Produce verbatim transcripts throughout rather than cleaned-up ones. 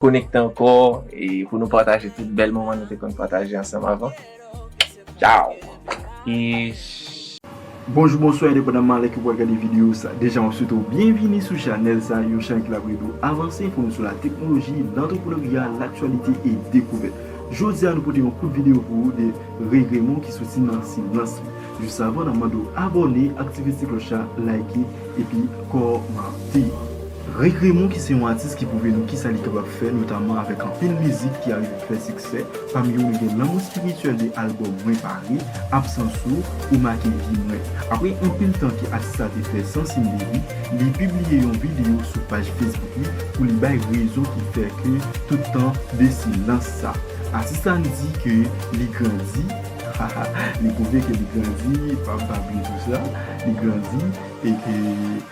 konekte ankò e pou nou pataje tout bèl moman nou te konn pataje ansanm avan. Tchao! Peace! Bonjou, bonswa, endepandaman lè ke w ap gade videyo sa. Deja, mwen swete w byenvini sou chanèl sa, yon chanèl ki la pou ede w avanse, enfòme w sou la teknoloji, lantreprenerya, laktyalite e dekouvèt. Jodi a, nou pote yon kout videyo pou ou de Ray Raymond ki soti nan silans li. Jis avan, n ap mande w abòne, aktive ti klòch la, like, epi kòmante. Ray Raymond ki se yon atis ki pwouve nou kisa li kapab fè, notaman avèk anpil mizik ki arive fè siksè. Pami yo, nou gen Lanmou Espirityèl de albòm Mwen Pare, Absans Ou, Ou Make Vi Mwen. Apre anpil tan ke atis la te fè san siy de vi, li pibliye yon videyo sou paj Facebook li pou li bay rezon ki fè ke tout tan de silans sa. Atis la di ke li grandi, li pwouve ke li grandi, pa, pa bliye tou sa, li grandi, e ke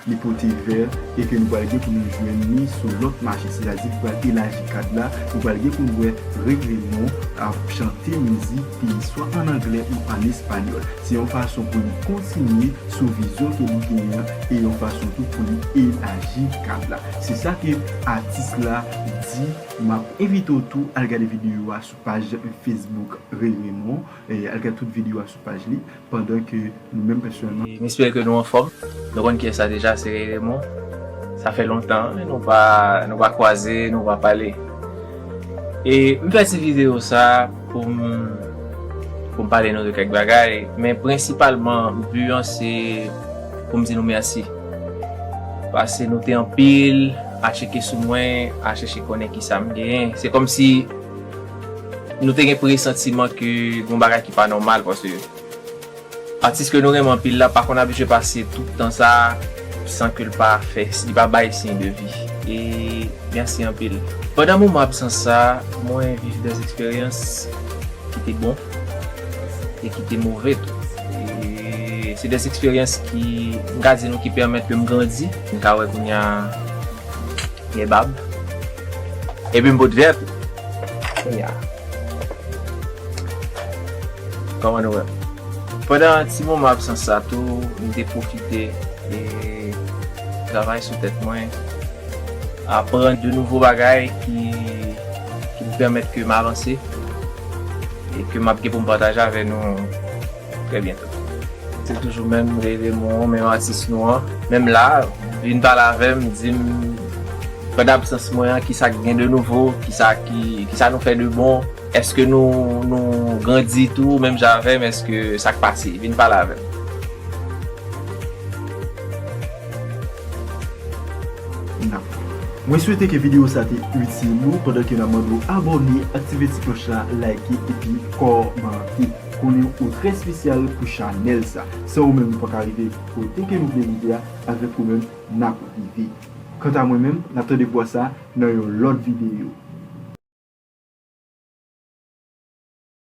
li pote vè, e ke nou pral gen pou nou jwenn li sou lòt mache, sètadi li pral elaji kad la, nou pral gen pou nou wè Ray Raymond ap chante mizik peyi swa ann anglè ou ann espanyòl. Se yon fason pou li kontinye sou vizyon ke li genyen an, e yon fason tou pou li elaji kad la. Se sa ke atis la di. M ap envite w tou al gade videyo a sou paj Facebook Ray Raymond, e al gade tout videyo a sou paj li, pandan ke nou menm pèsonèlman. M espere ke nou anfòm. Nou konn kiyès sa deja, se Ray Raymond. Sa fè lontan, men nou pa, nou pa kwaze, nou pa pale. E m fè ti videyo sa pou m, pou m pale nou de kèk bagay, men prensipalman, bi an se pou m di nou mèsi. Paske nou te anpil a tcheke sou mwen, a chèche konnen kisa m genyen. Se kòmsi nou te gen presantiman ke gon bagay ki pa nòmal, paske atis ke nou renmen anpil la pa konn abitye pase tout tan sa san ke l pa fè, li pa bay siy de vi. E mèsi anpil. Pandan moman absans sa, mwen viv de eksperyans ki te bon e ki te move tou. E se de eksperyans ki, m ka di nou, ki pèmèt ke m grandi. M ka wè kounye a gen bab. Epi m pot vè tou. Kounye a. Kòman nou wè? Pandan ti moman absans sa tou, m te pwofite e travay sou tèt mwen, aprann de nouvo bagay ki, ki pou pèmèt ke m avanse e ke m ap gen pou m pataje avè nou trè byento. Se toujou menm Ray Raymond, menm atis nou an. Menm la, vin pale avè m, di m, pandan absans mwen an, kisa k gen de nouvo, kisa ki, kisa nou fè de bon, èske nou, nou grandi tou, menm jan avè m, èske sa k pase, vin pale avè m. Mwen swete ke videyo sa te itil ou, pandan ke n ap mande w abòne, aktive ti klòch la, like epi kòmante. Konnen ou trè espesyal pou chanèl sa. San ou menm, nou pa ka rive kote ke nou vle rive a, avèk ou menm, n ap rive. Kanta mwen menm, n ap tande vwa sa nan yon lòt videyo.